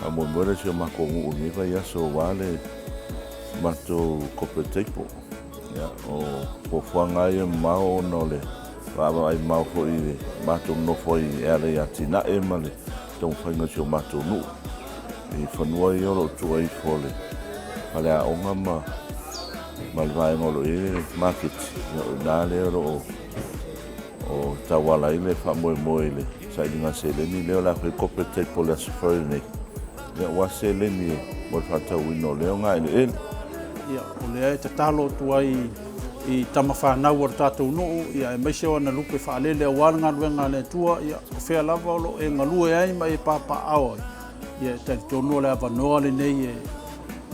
Faamoemoe le si o matou nuu i lenei vaiaso aua le matou corporate table. Ia, o fuafuaga lava ia mamao ona o le vaavaai mamao foi i le matou nonofo ai e ala i atinae ma le taumafaiga o si o matou nuu i fanua ia o lo o tua ifo o le faleaoga ma ma le vaega o lo o i ai le maketi. Ia, o i ina lea o lo o o tauala ai le faamoemoe i le sailiga seleni lea o le a fai corporate table i le Aso Faraile nei. Ia, aua seleni mo le faatauina o lea ogaeleele. Ia, o lea e tatalo atu ai i tama fanau a le tatou nuu, ia, aemaise o ana lupe faalele aua le galuega a le Atua, ia, o fea lava o lo o e galue ai ma e papaaao ai, ia, e talitonu o le avanoa lenei e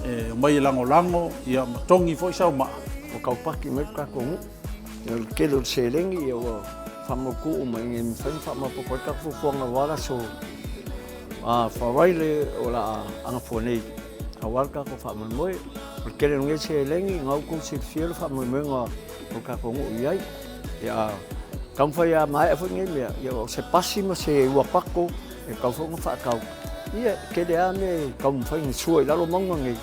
e omai e lagolago, ia, ma togi foi sau maa. Ua taupaki mai le tatou nuu. Ia, o le tele o le seleni ia ua faamautu uma ina ia mafai ona faamaopoopo ai le tatou fuafuaga aua le aso Faraile o le a agafua nei aua le tatou faamoemoe. O le tele o lenei seleni, na outou silafia le faamoemoega o le tatou nuu i ai. Ia, taumafai a maea foi nei mea, ia o se pasi ma se uapato e tatau foi ona faatau. Ia, e tele lava mea e taumafai ona sua i lalo mauga nei,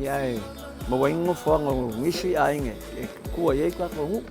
ia ae maua ai ni nofoaga o nisi aiga e tua i ai le tatou nuu.